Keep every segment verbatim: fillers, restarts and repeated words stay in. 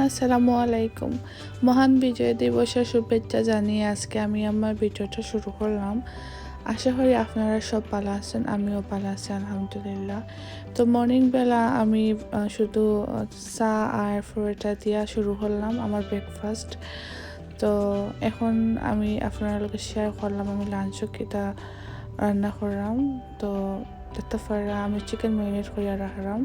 আসসালামু আলাইকুম। মহান বিজয় দিবসর শুভেচ্ছা জানিয়ে আজকে আমি আমার ভিডিওটা শুরু করলাম। আশা করি আপনারা সব ভালা আছেন, আমিও ভালা আছি আলহামদুলিল্লাহ। তো মর্নিং বেলা আমি, আহ, শুধু, আহ, চা আর পরোটা দিয়া শুরু করলাম আমার ব্রেকফাস্ট। তো এখন আমি আপনারার লগে শেয়ার করলাম আমি লাঞ্চও কিতা রান্না করলাম। তো দেখতা পাররা আমি চিকেন ম্যারিনেট করিয়া রাখলাম।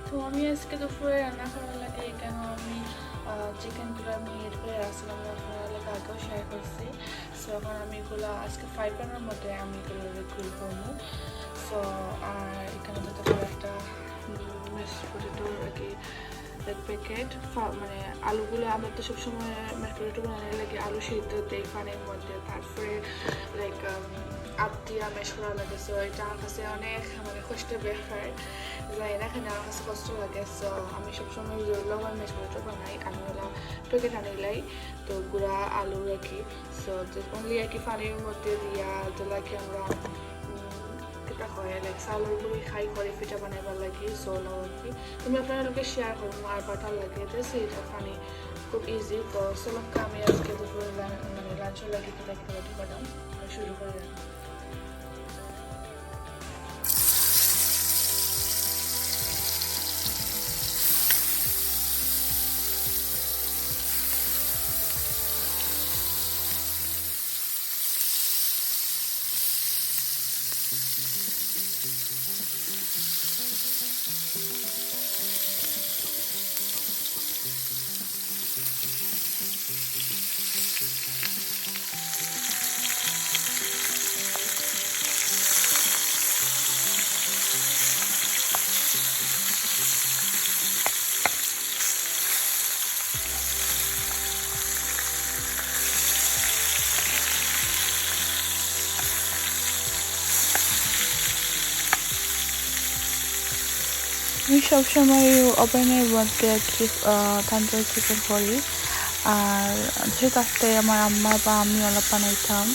তো আমি আজকে দুপুরে রান্না করার লাগে এখানে আমি, আহ, চিকেনগুলো আমি এড করে রাখছিলাম, আপনারার লগে আগেও শেয়ার করছি। সো এখন আমি এগুলা আজকে ফ্রাই প্যানের মধ্যে আমি এগুলো গ্রিল করবো। সো আর এখানে তো তারপর একটা, উম, ম্যাশ পটেটো আর কি প্যাকেট, মানে আলুগুলো আমরা তো সবসময় ম্যাশ পটেটো বানানোর লাগে আলু সিদ্ধ দেই পানির মধ্যে, তারপরে লাইক আপ দিয়া ম্যাশ করা লাগে। সো এটা আমার কাছে অনেক মানে কষ্টের ব্যাপার, জানি না কেন আমার কাছে কষ্ট লাগে। সো আমি সবসময় যেগুলো আমার ম্যাশ পটেটো বানাই আমি ওলা প্যাকেট আনিলাই, তো গুঁড়া আলু রাখি। সো অনলি আর কি পানির মধ্যে দিয়া যেগুলাকে আমরা, উম, কিতা কয়, লাইক চাউলর গুঁড়ি খাই করে পিঠা বানাইবার লাগে। সো ওলা আর কি তুমি আপনারার লগে শেয়ার করবো আর বাটার লাগে, দ্যাটস ইট। আর পানি খুব ইজি। তো চলুন আমি আজকে দুপুরে লা-, মানে লাঞ্চর লাগে কিতা কিতা রেডি করলাম, শুরু করি। আমি সবসময় ওভেনের মধ্যে আর কি, আহ, তন্দুরি চিকেন করি। আর যেহেতু আজকে আমার আম্মা বা আমি ওলা বানাইতাম,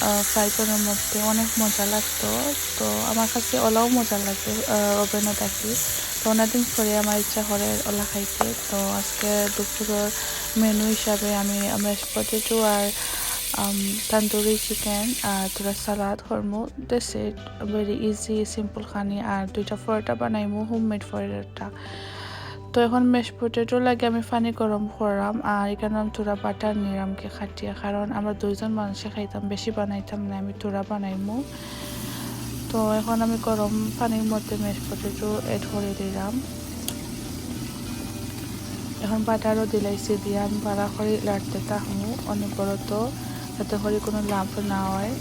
আহ, ফ্রাই প্যানের মধ্যে অনেক মজা লাগতো। তো আমার কাছে ওলাও মজা লাগে, আহ, ওভেনে থাকি। তো অনেকদিন পরে আমার ইচ্ছা করে ওলা খাইতে। তো আজকে দুপুরের মেনু হিসাবে আমি ম্যাশ পটেটো আর, আম, তন্দুরি চিকেন আর থোড়া সালাদ করমু। That's it, very easy, simple খানি। আর দুইটা পরোটা বানাইমু, হোমমেড পরোটা। তো এখন ম্যাশ পটেটো লাগে আমি পানি গরম করলাম, আর এখানে আমি থোড়া বাটার নিলাম কি কাটিয়া, কারণ আমরা দুইজন মানুষে খাইতাম, বেশি বানাইতাম না, আমি থোড়া বানাইমু। তো এখন আমি গরম পানির মধ্যে ম্যাশ পটেটো অ্যাড করে দিলাম। এখন বাটারও দিলাইছি, দিয়ে আমি ভালা করি লাড়তে থাকমু অনবরত, যাতে করি কোনো লাম্প না হয়।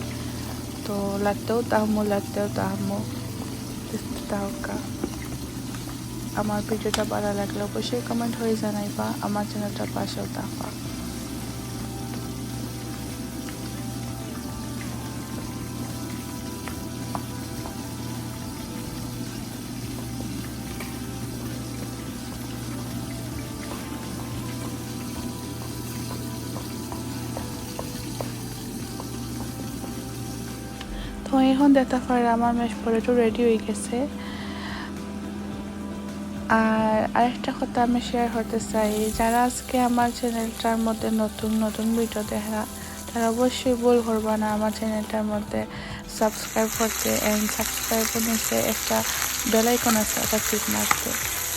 তো লাড়তেও থাকমু, লাড়তেও থাকমু, দেখতে থাকা। আমার ভিডিওটা ভালা লাগলে অবশ্যই কমেন্ট করে জানাইবা, আমার চ্যানেলটার পাশেও থাকবা। তো এখন দেখতা পাররা আমার ম্যাশ পটেটো রেডি হয়ে গেছে। আর আরেকটা কথা আমি শেয়ার করতে চাই, যারা আজকে আমার চ্যানেলটার মধ্যে নতুন নতুন ভিডিও দেখরা, তারা অবশ্যই ভুল করবা না আমার চ্যানেলটার মধ্যে সাবস্ক্রাইব করতে, and সাবস্ক্রাইবের নিচে একটা বেল আইকন আছে, ওটা ক্লিক মারতে।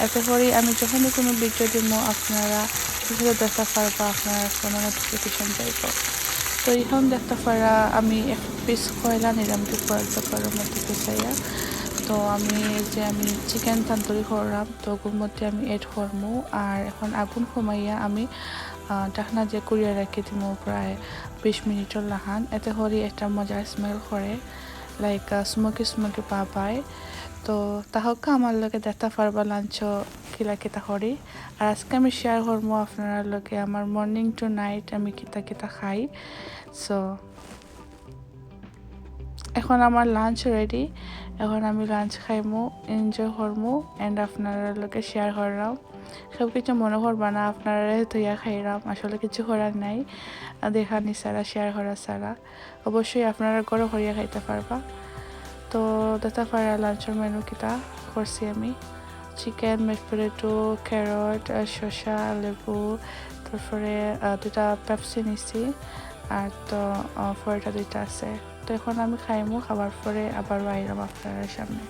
এতে করি আমি যখনই কোনো ভিডিও দিমু, আপনারা সাথে সাথে দেখতা পারবা, আপনারা ফোনে নোটিফিকেশন যাইব। তো এখন দেখতা পাররা আমি এক পিস কয়লা নিলাম, কি কয়েল পেপারের মধ্যে পিছাইয়া। তো আমি এই যে আমি চিকেন তন্দুরি করলাম, তো ওগুর মধ্যে আমি অ্যাড করমু। আর এখন আগুন কমাইয়া আমি, আহ, ঢাকনা দিয়ে কুড়িয়ে রাখি দিমু প্রায় বিশ মিনিটর লাখান। এতে করি একটা মজার স্মেল করে, লাইক, আহ, স্মোকি স্মোকি ভাব হয়। তো তাহকা আমার লগে দেখতা পারবা লাঞ্চ কিলা কিতা করি। আর আজকে আমি শেয়ার করমু আপনারার লগে আমার মর্নিং টু নাইট আমি কিতা কিতা খাই। সো এখন আমার লাঞ্চ রেডি, এখন আমি লাঞ্চ খাইমু, এনজয় করমু, and আপনারার লগে শেয়ার করলাম। কেউ কিছু মনো করবা না, আপনারারে থইয়া খাইরাম, আসলে কিছু করার নাই। আহ, দেখা নি ছাড়া, share করা ছাড়া। অবশ্যই আপনারা ঘরো করিয়া খাইতা পারবা। তো দেখতা পাররা lunchর menu কিতা করছি আমি। Chicken, mashed potato, carrot, আহ, শসা, লেবু, তারপরে, আহ, দুইটা Pepsi নিছি, আর তো, আহ, পরোটা দুইটা আছে। তো এখন আমি খাইমু, খাবার পরে আবার আইরাম আপনারার সামনে।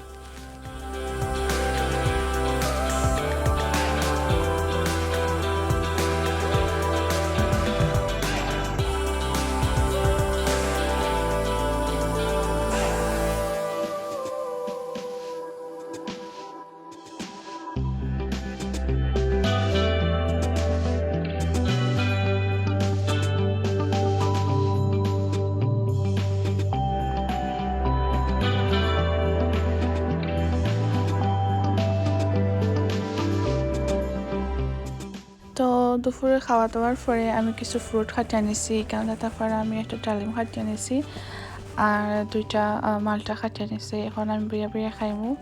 তো দুপুরে খাওয়া দাওয়ার পরে আমি কিছু fruit কাটিয়া নিছি, এখানো দেখতা পাররা আমি একটা ডালিম কাটিয়া নিছি, আর দুইটা, আহ, মালটা কাটিয়া নিছি। এখন আমি বইয়া বইয়া খাইমু,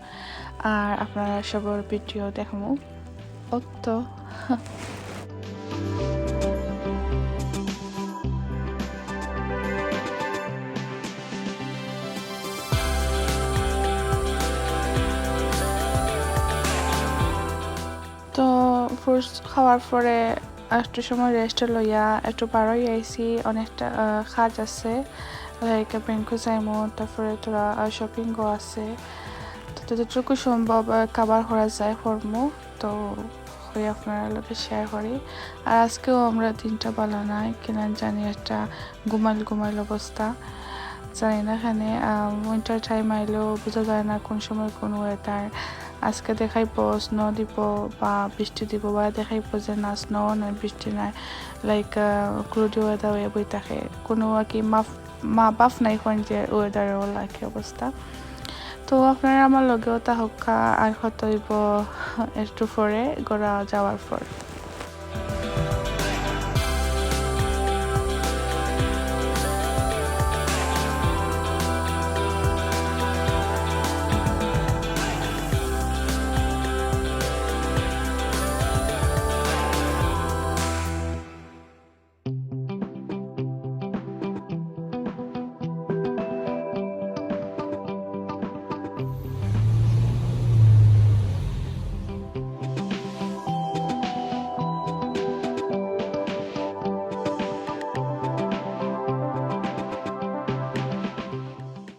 আর আপনারা সবর video দেখমু। অত। তো fruits খাওয়ার পরে একটু সময় rest লইয়া একটু বারই আইছি, অনেকটা, আহ, কাজ আছে, like ব্যাংকো যাইমু, তারপরে থুড়া, আহ, shoppingও আছে। তো যতটুকু সম্ভব, আহ, cover করা যায় করমু। তো কই আপনারার লগে share করি। আর আজকেও আমরার দিনটা ভালা নাই, কেনে জানি একটা ঘুমাইল ঘুমাইল অবস্থা। জানি না কেনে, আহ, winter time আইলেও বুঝা যায় না কোন সময় কোন weather। আজকে দেখাইবো snow দিবো বা বৃষ্টি দিবো, বা দেখাইবো যে না snow নাই, বৃষ্টি নাই, like, আহ, cloudy weather অইয়া বই থাকে। কোনো আর কি মাফ, মা বাপ নাই কোন যে weather অলা কি অবস্থা। তো আপনারা আমার লগেও থাকউক্কা, আর কত অইবো একটু পরে ঘরো যাওয়ার পর।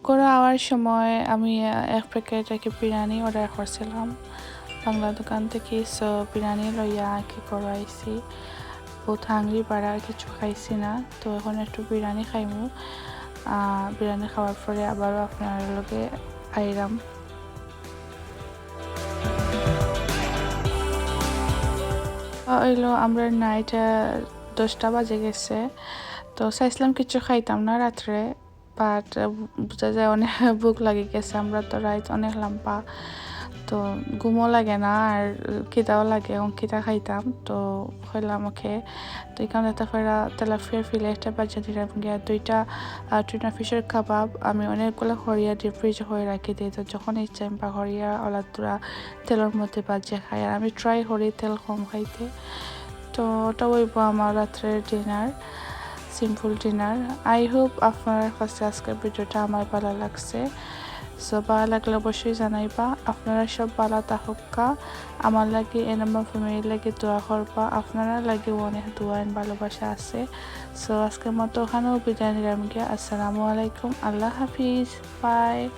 ঘরো আওয়ার সময় আমি, আহ, এক packet আর কি বিরিয়ানি order করছিলাম বাংলা দোকান থাকি। So বিরিয়ানি লইয়া আর কি ঘরো আইছি। বহুত hungry পারা, আর কিছু খাইছি না। তো এখন একটু বিরিয়ানি খাইমু। আহ, বিরিয়ানি খাওয়ার পরে আবারও আপনারার লগে আইরাম। অইলো আমরার night, আহ, দশটা বাজি গেছে। তো চাইছিলাম কিছু খাইতাম না রাত্রে, but, আহ, বুঝা যায় অনেক ভুক লাগি গেছে। আমরার তো রাইত অনেক লাম্বা, তো ঘুমও লাগে না আর খিদাও লাগে, অখন খিদা খাইতাম। তো কইলাম okay। তো এখানো দেখতা পাররা তেলাপিয়ার fillet একটা বাজিয়া দিলাম গিয়া, দুইটা, আহ, tuna fishর কাবাব। আমি অনেকগুলা করিয়া deep fridge করি রাখি দেই, তো যখন ইচ্ছা আমি বার করিয়া অলা থুড়া তেলর মধ্যে বাজিয়া খাই। আর আমি try করি তেল কম খাইতে। তো ওটা অইবো আমার রাত্রের dinner, simple dinner। I hope আপনারার কাছে আজকের videoটা আমার ভালা লাগছে। So ভালা লাগলে অবশ্যই জানাইবা। আপনারা সব ভালা থাকউক্কা। আমার লাগি and আমার familyর লাগি দোয়া করবা। আপনারার লাগিও অনেক দোয়া and ভালোবাসা আছে। So আজকের মতো এখানেও বিদায় নিলাম গিয়া। আসসালামু আলাইকুম, আল্লাহ হাফিজ, bye।